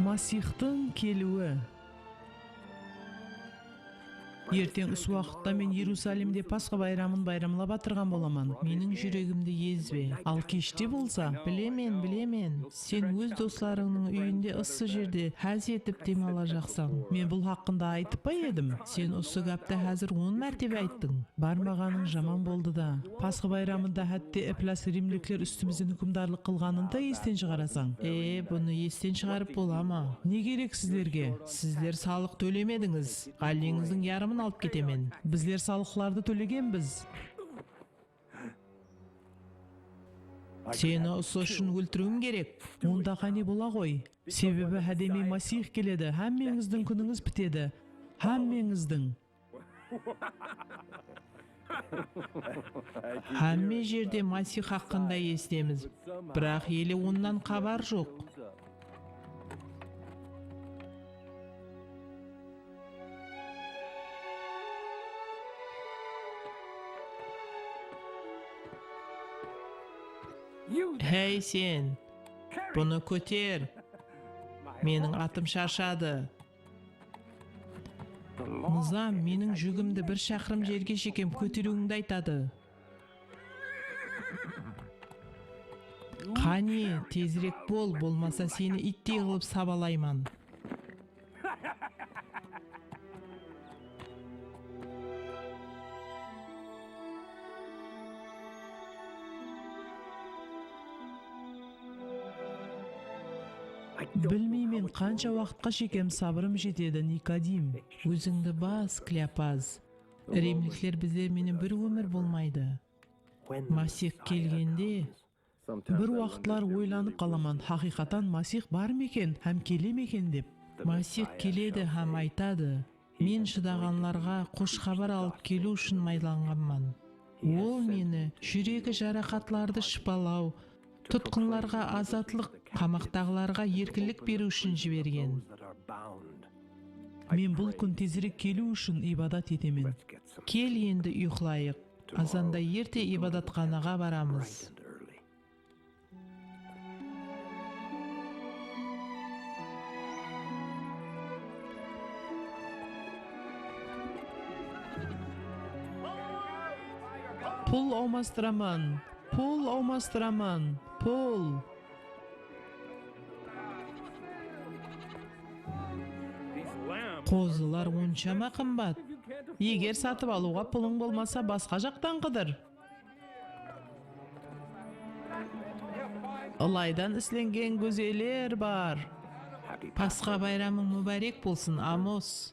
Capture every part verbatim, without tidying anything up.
Masiyxtıń keliwi. Erteń usı waqıtta men Erusalimde Pasxa bayramın bayramlap atırǵan bolaman. Meniń júregimdi ezbe. Al keshte bolsa, bilemen, bilemen, sen óz doslarıńnıń úyinde ıssı jerde ház etip dem alajaqsań. Men bul haqqında aytıp pa edim? Sen usı gápti házir on mártebe ayttıń. Barmaǵanıń jaman boldı da. Pasxa bayramında hátte Iplas rimlikler ústimizden húkimdarlıq qılǵanın da esten shıǵarasań. E, bunı esten shıǵarıp bola ma? Ne kerek sizlerge? Sizler salıq tólemedińiz. Ǵálleńizdiń yarımın alıp ketemen. Bizler salıqlardı tólegenbiz. Seni usı ushın óltiriwim kerek. Onda qáne bola ǵoy. Sebebi hádemey Masiyx keledi. Hámmeńizdiń kúnińiz pitedi. Hámmeńizdiń. Hámme jerde Masiyx haqqında esitemiz, biraq ele onnan xabar joq. Hey sen, bunı kóter. Meniń atım sharshadı. Nızam meniń júgimdi bir shaqırım jerge shekem kóteriwińdi aytadı. Qáne, tezirek bol, bolmasa seni ittey qılıp sabalayman. Bilmeymen, qansha waqıtqa shekem sabırım jetedi, Nikodim. Ózińdi bas, Kleopaz. Rimlikler bizler menen bir ómir bolmaydı. Masiyx kelgende, bir waqıtlar oylanıp qalaman, haqıyqatan Masiyx bar ma eken hám kele me eken dep. Masiyx keledi hám aytadı, "Men shıdaǵanlarǵa xosh xabar alıp keliw ushın maydalanǵanman." Ol meni júregi jaraqatlardı shıpalaw, tutqınlarǵa azatlıq, qamaqtaǵılarǵa erkinlik beriw ushın jibergen. Men bul kún tezirek keliw ushın ibadat etemen. Kel endi uyıqlayıq. Azanda erte ibadatxanaǵa baramız. Pul awmastıraman, pul awmastıraman, pul. Qozılar onshama qımbat. Eger satıp alıwǵa pulıń bolmasa, basqa jaqtan qıdır. Ilaydan islengen gózeller bar. Pasxa bayramıń múbárek bolsın, Amos.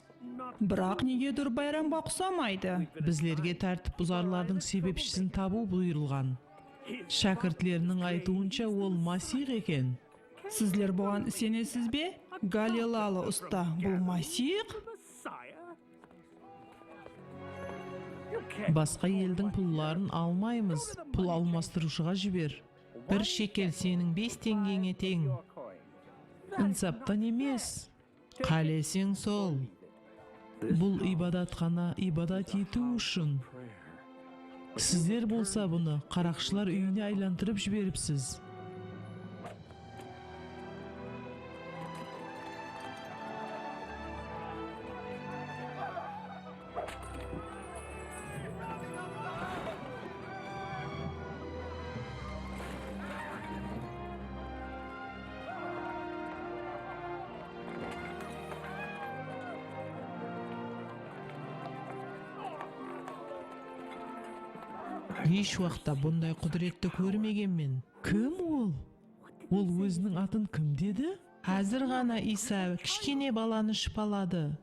Biraq negedur bayramǵa uqsamaydı. Bizlerge tártip buzarlardıń sebepshisin tabıw buyırılǵan. Shákirtleriniń aytıwınsha, ol Masiyx eken. Sizler buǵan isenesiz be? Galilalı usta, bul Masiyx? Basqa eldiń pulların almaymız, pul almastırıwshıǵa jiber. Bir shekel seniń bes teńgeńe teń. Insaptan emes. Qáleseń sol. Bul ibadatxana ibadat etiw ushın. Sizler bolsa bunı qaraqshılar úyine aylandırıp jiberipsiz. Hesh waqıtta bunday qúdiretti kórmegenmen. Kim ol? Ol óziniń atın kim dedi? Házir ǵana Iysa kishkene balanı shıpaladı.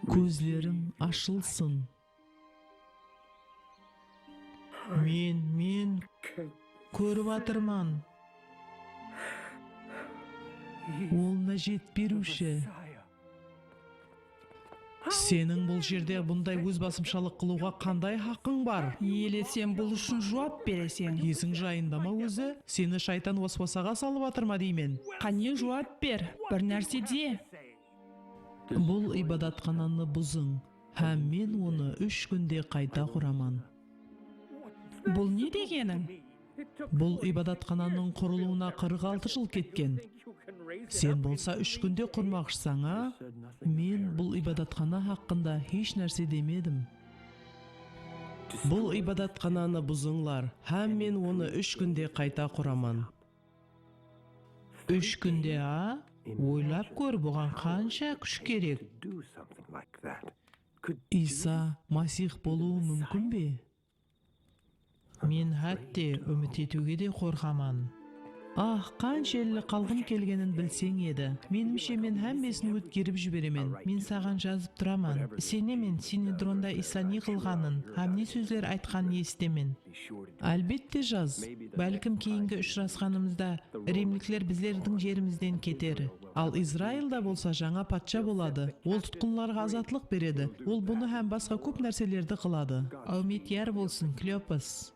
Kózleriń ashılsın. Men, men kórip atırman. Ol nájet beriwshi. Seniń bul jerde bunday ózbasımshalıq qılıwǵa qanday haqqıń bar? Ele sen bul ushın juwap bereseń. Esiń jayında ma ózi? Seni shaytan waswasaǵa salıp atır ma deymen? Qáne, juwap ber, bir nárse de. Bul ibadatxananı buzıń, hám men onı úsh kúnde qayta quraman. Bul ne degeniń? Bul ibadatxananıń qurılıwına qırq altı jıl ketken. Sen bolsa úsh kúnde qurmaqshısań, a? Men bul ibadatxana haqqında hesh nárse demedim. Bul ibadatxananı buzıńlar, hám men onı úsh kúnde qayta quraman. Úsh kúnde, a? Oylap kór, buǵan qansha kúsh kerek? Iysa Masih bolıwı múmkin be? Men hátte úmit etiwge de qorqaman. Ah, qanshelli qalǵım kelgenin bilseń edi. Menimshe, men hámmesin ótkerip jiberemen. Men saǵan jazıp turaman. Isenemen, Sinedronda Iysa ne qılǵanın hám ne sózler aytqanın esitemen. Álbette, jaz. Bálkim, keyingi ushırasqanımızda rimlikler bizlerdiń jerimizden keter. Al Izrailda bolsa jańa patsha boladı. Ol tutqınlarǵa azatlıq beredi. Ol bunı hám basqa kóp nárselerdi qıladı. Áwmet yar bolsın, Kleopas.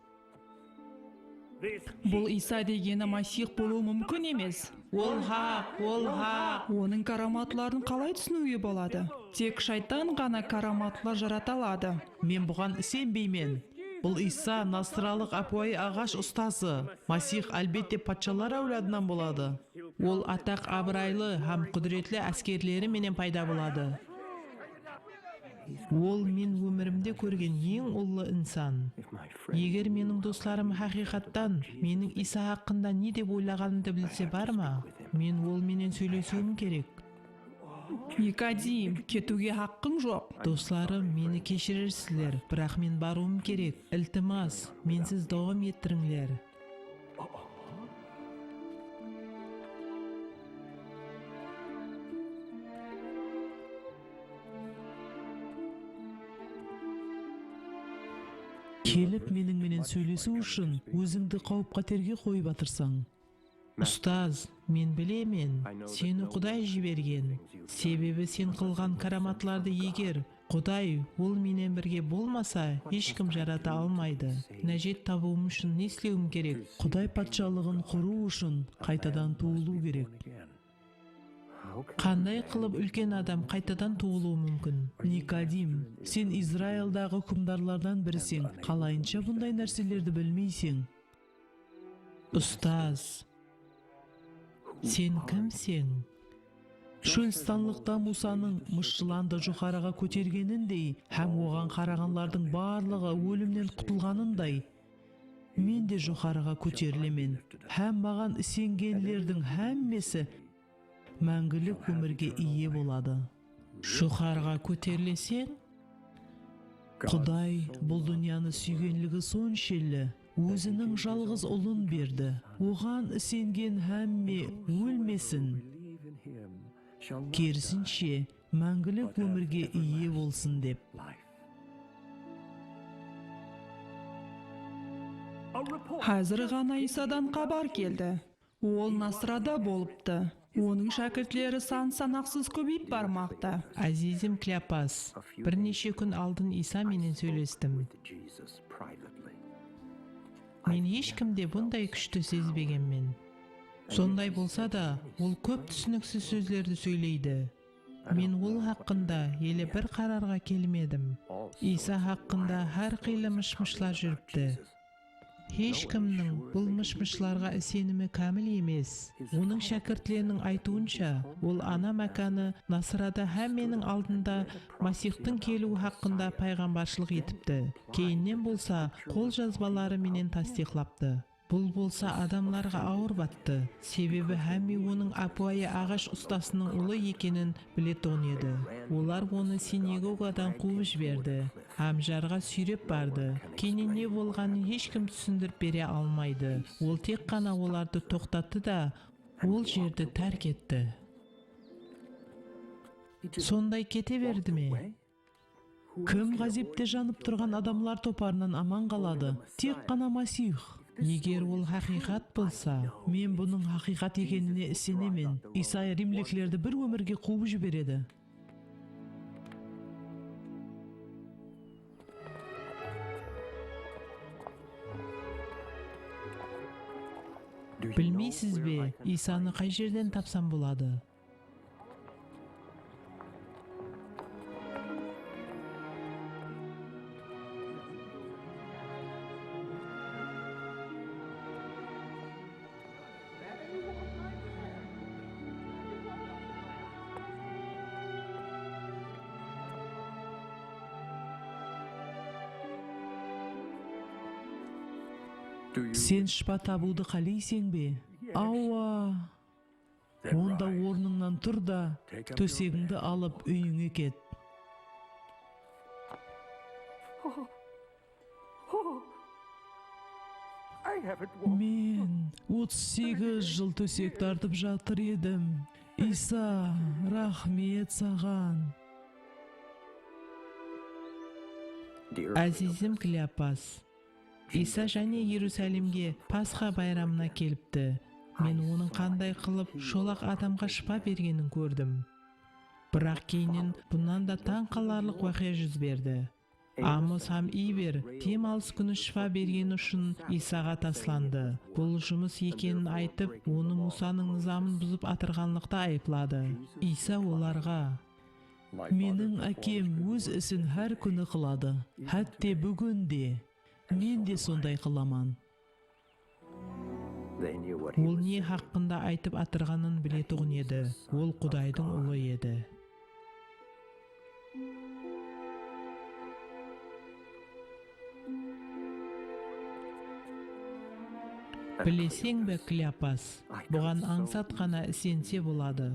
Bul Iysa degeni Masih bolıwı múmkin emes. Ol haq, ol haq. Onıń káramatların qalay túsiniwge boladı? Tek shaytan ǵana káramatlar jarata aladı. Men buǵan isenbeymen. Bul Iysa nasıralıq ápiwayı aǵash ustası. Masih, álbette, patshalar áwladınan boladı. Ol ataq-abıraylı hám qúdiretli áskerleri menen payda boladı. Ol men ómirimde kórgen eń ullı insan. Eger meniń doslarım haqıyqattan meniń Iysa haqqında ne dep oylaǵanımdı bilse bar ma? Men ol menen sóylesiwim kerek. Nikodim, ketiwge haqqıń joq. Doslarım, meni keshirirsizler, biraq men barıwım kerek. Iltimas, mensiz dawam ettirińler. Kelip meniń menen sóylesiw ushın ózińdi qáwip-qáterge qoyıp atırsań. Ustaz, men bilemen, seni Quday jibergen. Sebebi sen qılǵan káramatlardı eger Quday ol menen birge bolmasa, hesh kim jarata almaydı. Nájat tabıwım ushın ne islewim kerek? Quday patshalıǵın qurıw ushın qaytadan tuwılıw kerek. Qanday qılıp úlken adam qaytadan tuwılıwı múmkin? Nikodim, sen Izraildaǵı húkimdarlardan biriseń, qalayınsha bunday nárselerdi bilmeyseń? Ustaz, sen kimseń? Shólstanlıqta Musanıń mısh jılandı joqarıǵa kótergenindey hám oǵan qaraǵanlardıń barlıǵı ólimnen qutılǵanınday, men de joqarıǵa kóterilemen hám maǵan isengenlerdiń hámmesi máńgilik ómirge iye boladı. Joqarıǵa kóterileseń, Quday bul dúnyanı súygenligi sonshelli, Óziniń jalǵız Ulın berdi. Oǵan isengen hámme ólmesin, kerisinshe, máńgilik ómirge iye bolsın dep. Házir ǵana Iysadan xabar keldi. Ol Nasırada bolıptı. Onıń shákirtleri san-sanaqsız kóbeyip barmaqta. Ázizim Kleopas, bir neshe kún aldın Iysa menen sóylestim. Men hesh kimde bunday kúshti sezbegenmen. Sonday bolsa da, ol kóp túsiniksiz sózlerdi sóyleydi. Men ol haqqında ele bir qararǵa kelmedim. Iysa haqqında hár qıylı mısh-mıshlar júripti. Hesh kimniń bul mısh-mıshlarǵa isenimi kámil emes. Onıń shákirtleriniń aytıwınsha, ol ana mákanı Nasırada hámmeniń aldında Masihtıń keliwi haqqında payǵambarshılıq etipti. Keyinnen bolsa, qol jazbaları menen tastıyıqlaptı. Bul bolsa adamlarǵa awır battı, sebebi hámme onıń ápiwayı aǵash ustasınıń ulı ekenin biletuǵın edi. Olar onı sinagogadan quwıp jiberdi hám jarǵa súyrep bardı. Keyin ne bolǵanın hesh kim túsindirip bere almaydı. Ol tek ǵana olardı toqtattı da, ol jerdi tárk etti. Sonday kete berdi me? Kim ǵázepte janıp turǵan adamlar toparınan aman qaladı? Tek ǵana Masih. Eger ol haqıyqat bolsa, men bunıń haqıyqat ekenine isenemen. Iysa rimliklerdi bir ómirge quwıp jiberedi. Bilmeysiz be, Iysanı qay jerden tapsam boladı? Sen shıpa tabıwdı qáleyseń be? Awa. Onda ornıńnan tur da, tósegińdi alıp, úyińe ket. Men otız segiz jıl tósek tartıp jatır edim. Iysa, raxmet saǵan. Ázizim Kleopas, Iysa jáne Erusalimge Pasxa bayramına kelipti. Men onıń qanday qılıp sholaq adamǵa shıpa bergenin kórdim. Biraq keyninen bunnan da tań qalarlıq waqıya júz berdi. Amos hám Iver dem alıs kúni shıpa bergeni ushın Iysaǵa taslandı. Bul jumıs ekenin aytıp, onı Musanıń nızamın buzıp atırǵanlıqta ayıpladı. Iysa olarǵa, "Meniń Ákem óz isin hár kúni qıladı, hátte búgin de." Men de sonday qılaman. Ol ne haqqında aytıp atırǵanın biletuǵın edi. Ol Qudaydıń Ulı edi. Bileseń be, Kleopas, buǵan ańsat ǵana isense boladı.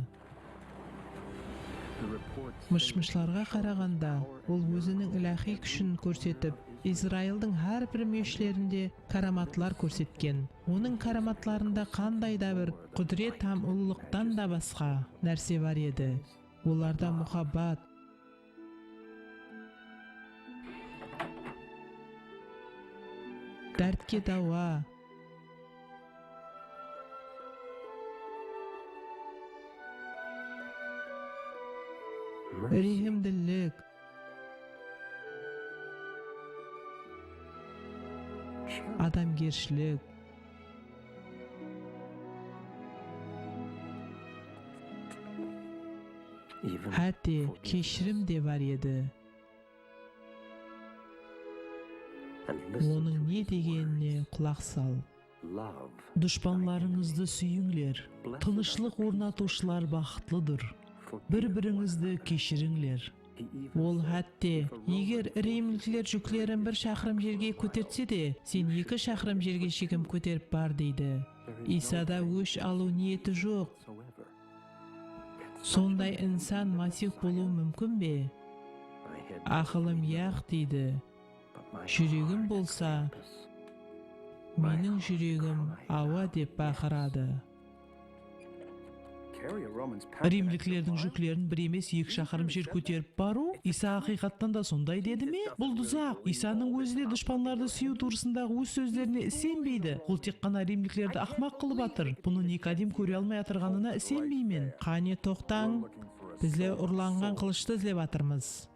Mısh-mıshlarǵa qaraǵanda, ol óziniń iláhiy kúshin kórsetip, Izraildiń hár bir meshitlerinde káramatlar kórsetken. Onıń káramatlarında qanday da bir qúdiret hám ulılıqtan da basqa nárse bar edi. Olarda muhabbat, dártke dawa, rehimdilik, adamgershilik, hátte keshirim de bar edi. Onıń ne degenine qulaq sal. Dushpanlarıńızdı súyińler, tınıshlıq ornatıwshılar baxıtlıdır. Bir-birińizdi keshirińler. Ol hátte, eger rimlikler júklerin bir shaqırım jerge kótertse de, sen eki shaqırım jerge shekem kóterip bar, deydi. Iysada ósh alıw niyeti joq. Sonday insan Masih bolıwı múmkin be? Aqılım yaq deydi. Júregim bolsa, meniń júregim awa dep baqıradı. Rimliklerdiń júklerin bir emes, eki shaqırım jer kóterip barıw, Iysa haqıyqattan da sonday dedi me? Bul duzaq. Iysanıń ózi de dushpanlardı súyiw tuwrısındaǵı óz sózlerine isenbeydi. Ol tek ǵana rimliklerdi aqmaq qılıp atır. Bunı Nikodim kóre almay atırǵanına isenbeymen. Qáne, toqtań. Bizler urlanǵan qılıshtı izlep atırmız.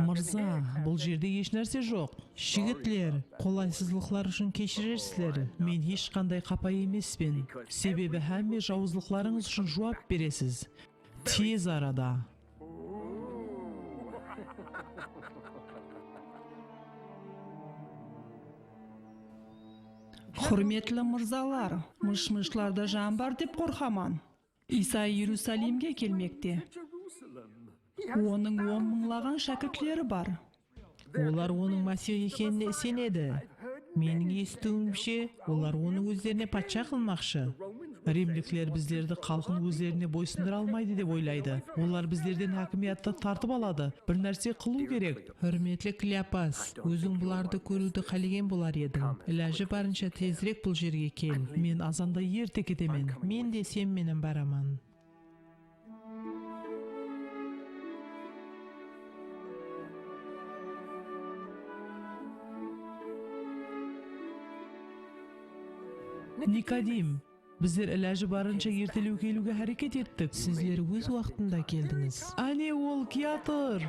Mırza, bul jerde hesh nárse joq. Jigitler, qolaysızlıqlar ushın keshirersizler. Men hesh qanday qapa emespen. Sebebi hámme jawızlıqlarıńız ushın juwap beresiz. Tez arada. Húrmetli mırzalar, mısh-mıshlarda jan bar dep qorqaman. Iysa Erusalimge kelmekte. Onıń on mıńlaǵan shákirtleri bar. Olar onıń Masih ekenine isenedi. Meniń esitiwimshe, olar onı ózlerine patsha qılmaqshı. Rimlikler bizlerdi xalqın ózlerine boysındıra almaydı dep oylaydı. Olar bizlerden hákimiyattı tartıp aladı. Bir nárse qılıw kerek. Húrmetli Kleopas, óziń bulardı kóriwdi qálegen bolar ediń. Ilajı barınsha tezirek bul jerge kel. Men azanda erte ketemen. Men de sen menen baraman. Nikodim, bizler ilajı barınsha ertelew keliwge háreket ettik. Sizler óz waqtında keldińiz. Áne, ol kiyatır!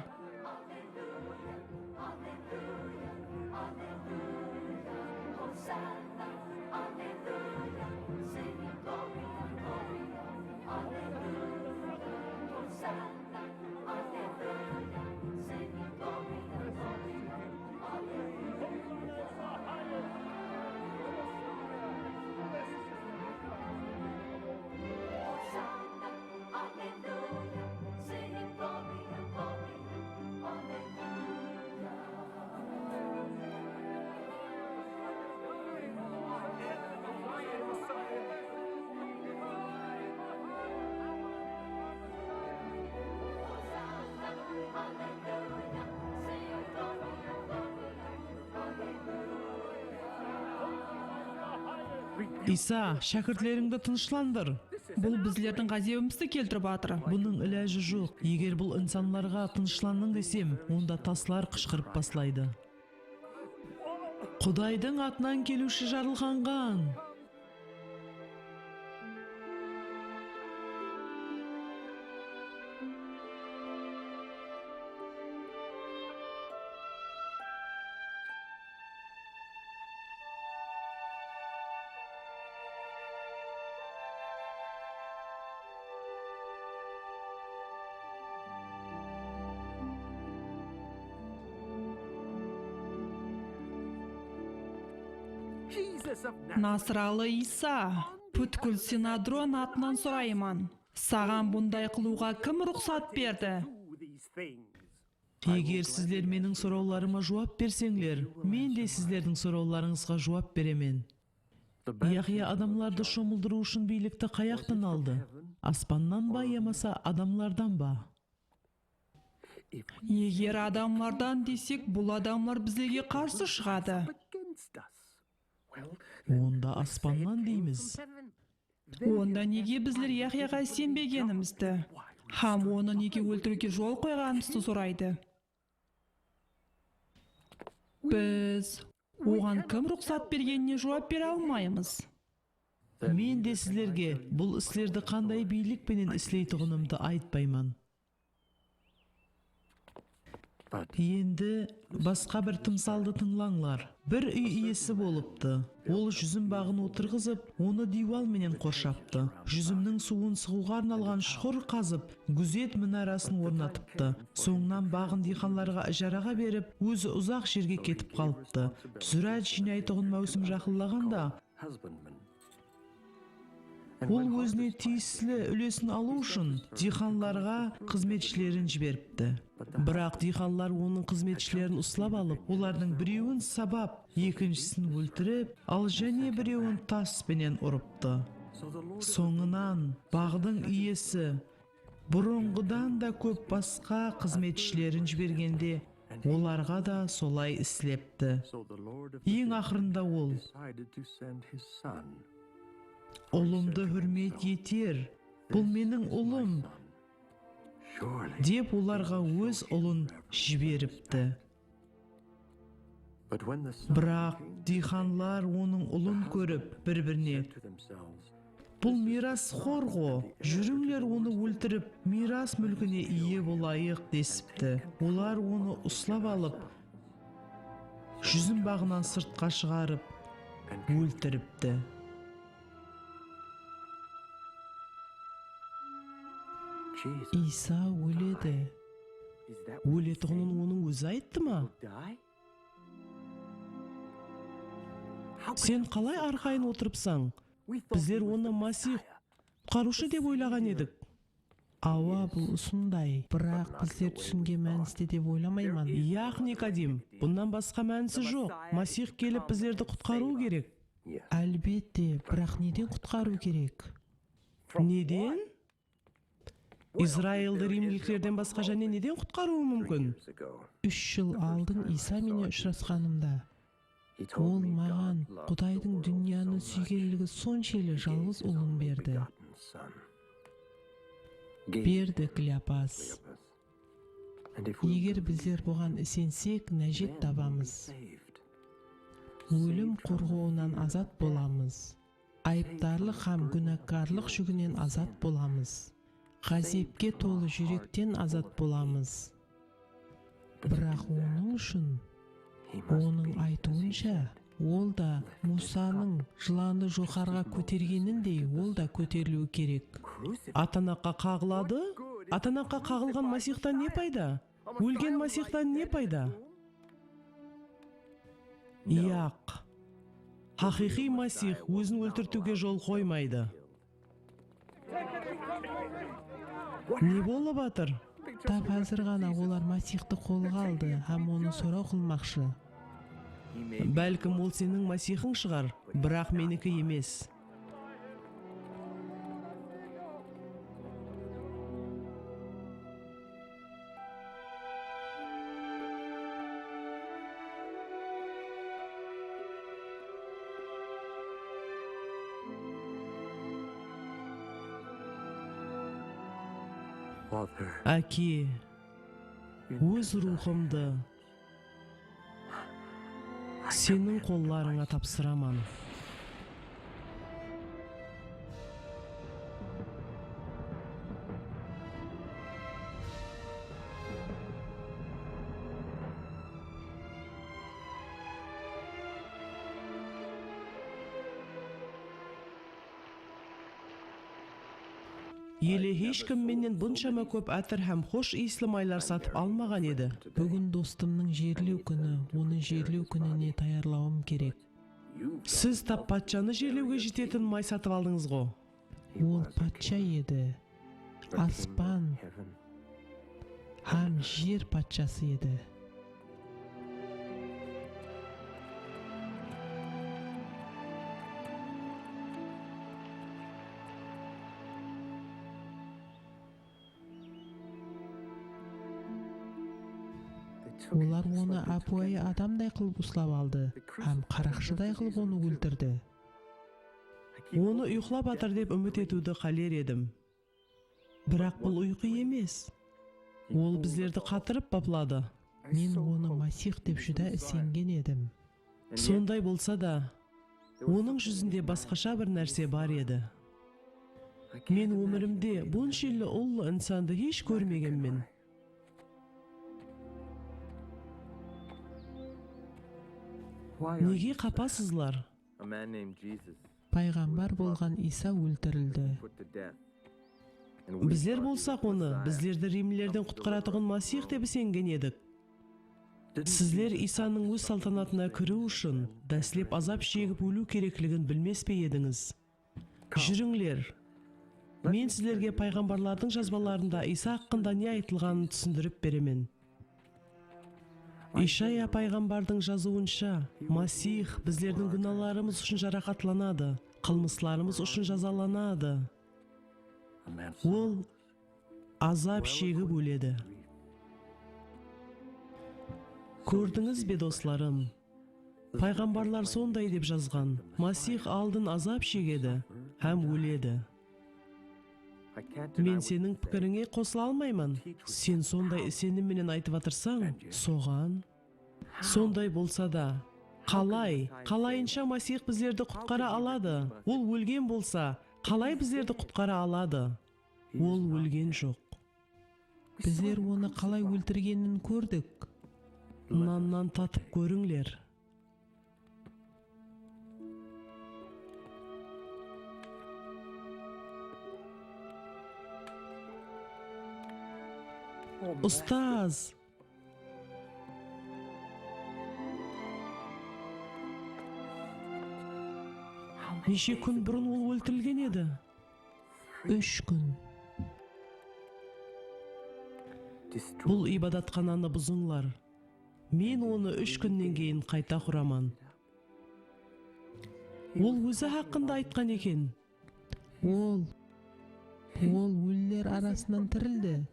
Iysa, shákirtlerińdi tınıshlandır. Bul bizlerdiń ǵázebimizdi keltirip atır. Bunıń ilajı joq. Eger bul insanlarǵa tınıshlanıń desem, onda taslar qıshqırıp baslaydı. Qudaydıń atınan keliwshi jarılǵanǵan. Nasıralı Iysa, pútkil Sinedrion atınan sorayman, saǵan bunday qılıwǵa kim ruxsat berdi? Eger sizler meniń sorawlarıma juwap berseńler, men de sizlerdiń sorawlarıńızǵa juwap beremen. Yahya adamlardı shomıldırıw ushın biylikti qayaqtan aldı? Aspannan ba yamasa adamlardan ba? Eger adamlardan desek, bul adamlar bizlerge qarsı shıǵadı. Onda aspannan deymiz. Onda nege bizler Yahyaǵa isenbegenimizdi hám onı nege óltiriwge jol qoyǵanımızdı soraydı? Biz oǵan kim ruxsat bergenine juwap bere almaymız. Men de sizlerge bul islerdi qanday biylik penen isleytuǵınımdı aytpayman. Endi basqa bir tımsaldı tıńlańlar. Bir úy iyesi bolıptı. Ol júzim baǵın otırǵızıp, onı diywal menen qorshaptı. Júzimniń suwın sıǵıwǵa arnalǵan shuqır qazıp, gúzet minarasın ornatıptı. Sońınan baǵın diyqanlarǵa ijaraǵa berip, ózi uzaq jerge ketip qalıptı. Zúráát jıynaytuǵın máwsim jaqınlaǵanda, ol ózine tiyisli úlesin alıw ushın diyqanlarǵa xızmetshilerin jiberipti. Biraq diyqanlar onıń xızmetshilerin uslap alıp, olardıń birewin sabap, ekinshisin óltirip, al jáne birewin tas penen urıptı. Sońınan baǵdıń iyesi burınǵıdan da kóp basqa xızmetshilerin jibergende, olarǵa da solay islepti. Eń aqırında ol, "Ulımdı húrmet eter, bul meniń ulım," dep olarǵa óz ulın jiberipti. Biraq diyqanlar onıń ulın kórip, bir-birine, "Bul miyrasxor-ǵo, júrińler, onı óltirip, miyras múlkine iye bolayıq," desipti. Olar onı uslap alıp, júzim baǵınan sırtqa shıǵarıp, óltiripti. Iysa óledi. Óletuǵının onıń ózi ayttı ma? Sen qalay arqayın otırıpsań? Bizler onı Masih, Qutqarıwshı dep oylaǵan edik. Awa, bul usınday. Biraq bizler túsingen mániste dep oylamayman. Yaq, Nikodim, bunnan basqa mánisi joq. Masih kelip bizlerdi qutqarıwı kerek. Álbette, biraq neden qutqarıw kerek? Neden? Izraildi rimliklerden basqa jáne neden qutqarıwı múmkin? Úsh jıl aldın Iysa menen ushırasqanımda, ol maǵan Qudaydıń dúnyanı súygenligi sonshelli jalǵız ulın berdi. Berdi, Kleopas. Eger bizler buǵan isensek, nájet tabamız. Ólim qorǵıwınan azat bolamız. Ayıptarlıq hám gúnakarlıq júginen azat bolamız. Ǵázepke tolı júrekten azat bolamız. Biraq onıń ushın, onıń aytıwınsha, ol da Musanıń jılandı joqarıǵa kótergenindey, ol da kóteriliwi kerek. Atanaqqa qaǵıladı? Atanaqqa qaǵılǵan Masihtan ne payda? Ólgen Masihtan ne payda? Yaq. Haqıyqıy Masih ózin óltirtiwge jol qoymaydı. Ne bolıp atır? Tap házir ǵana olar Masihti qolǵa aldı hám onı soraw qılmaqshı. Bálkim, ol seniń Masihiń shıǵar, biraq meniki emes. Áke, óz ruwxımdı Seniń qollarıńa tapsıraman. Ele hesh kim mennen bunshama kóp átir hám xosh iyisli maylar satıp almaǵan edi. Búgin dostımnıń jerlew kúni, onı jerlew kúnine tayarlawım kerek. Siz tap patshanı jerlewge jetetin may satıp aldıńız ǵo. Ol patsha edi. Aspan hám jer patshası edi. Olar onı ápiwayı adamday qılıp uslap aldı hám qaraqshıday qılıp onı óltirdi. Onı uyıqlap atır dep úmit etiwdi qáler edim. Biraq bul uyqı emes. Ol bizlerdi qatırıp bapladı. Men onı Masix dep júdá isengen edim. Sonday bolsa da, onıń júzinde basqasha bir nárse bar edi. Men ómirimde bunshelli ullı insandı hesh kórmegenmen. Nege qapasızlar? Payǵambar bolǵan Iysa óltirildi. Bizler bolsaq onı, bizlerdi rimlilerden qutqaratuǵın Masix dep isengen edik. Sizler Iysanıń óz saltanatına kiriw ushın dáslep azap shegip óliw kerekligin bilmes pe edińiz? Júrińler. Men sizlerge payǵambarlardıń jazbalarında Iysa haqqında ne aytılǵanın túsindirip beremen. Ishaya payǵambardıń jazıwınsha, Masix bizlerdiń gúnalarımız ushın jaraqatlanadı, qılmıslarımız ushın jazalanadı. Ol azap shegip óledi. Kórdińiz be, doslarım? Payǵambarlar sonday dep jazǵan, Masix aldın azap shegedi hám óledi. Men seniń pikirińe qosıla almayman. Sen sonday isenim menen aytıp atırsań, soǵan. Sonday bolsa da, qalay, qalayınsha Masix bizlerdi qutqara aladı? Ol ólgen bolsa, qalay bizlerdi qutqara aladı? Ol ólgen joq. Bizler onı qalay óltirgenin kórdik. Nannan tatıp kórińler. Ustaz! Neshe kún burın ol óltirilgen edi? Úsh kún. Bul ibadatxananı buzıńlar. Men onı úsh kúnnen keyin qayta quraman. Ol ózi haqqında aytqan eken. Ol, ol óliler arasınan tirildi.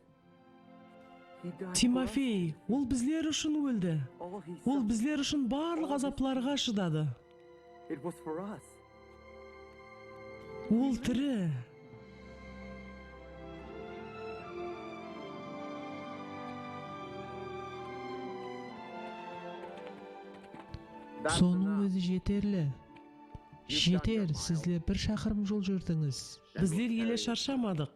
Timofey, ol bizler ushın óldi. Ol bizler ushın barlıq azaplarǵa shıdadı. Ol tiri. Sonıń ózi jeterli. Jeter, sizler bir shaqırım jol júrdińiz. Bizler ele sharshamadıq.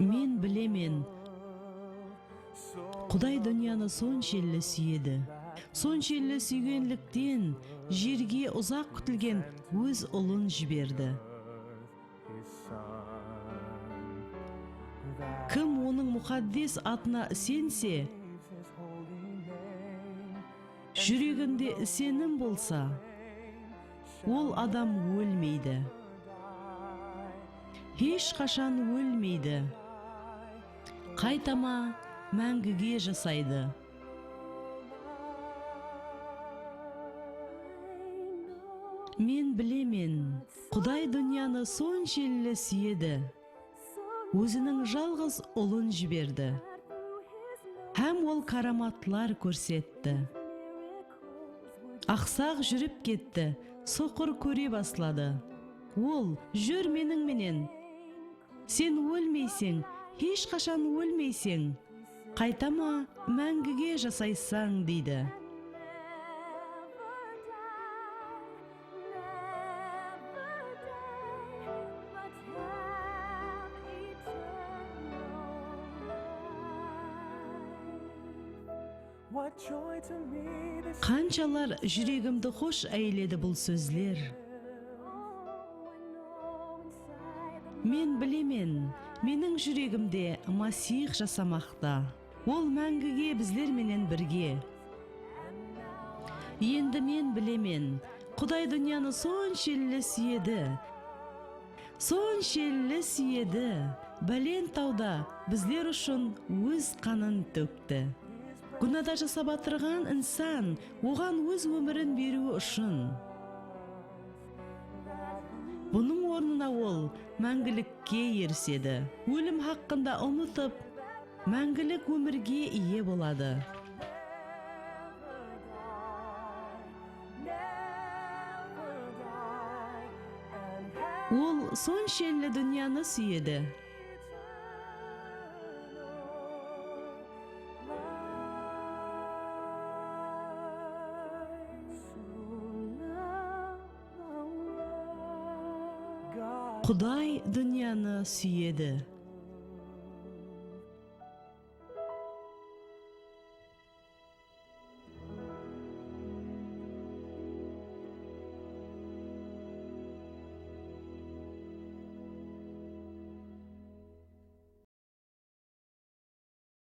Men bilemen, Quday dúnyanı sonshelli súyedi. Sonshelli súygenlikten jerge uzaq kútilgen Óz Ulın jiberdi. Kim Onıń muqaddes atına isense, júreginde isenim bolsa, ol adam ólmeydi. Hesh qashan ólmeydi. Qaytama máńgige jasaydı. Men bilemen, Quday dúnyanı sonshelli súyedi, Óziniń jalǵız Ulın jiberdi. Hám Ol káramatlar kórsetti. Aqsaq júrip ketti, soqır kóre basladı. Ol, "Júr meniń menen. Sen ólmeyseń, hesh qashan ólmeyseń. Qaytama, máńgige jasaysań," deydi. Qanshalar júregimdi xosh áyledi bul sózler. Men bilemen, meniń júregimde Masih jasamaqta. Ol máńgige bizler menen birge. Endi men bilemen, Quday dúnyanı sonshelli súyedi. Sonshelli súyedi, bálent tawda bizler ushın óz qanın tókti. Gúnada jasap atırǵan insan oǵan óz ómirin beriwi ushın. Bunıń ornına ol máńgilikke erisedi. Ólim haqqında umıtıp, máńgilik ómirge iye boladı. Ol sonshelli dúnyanı súyedi. Quday dúnyanı súyedi.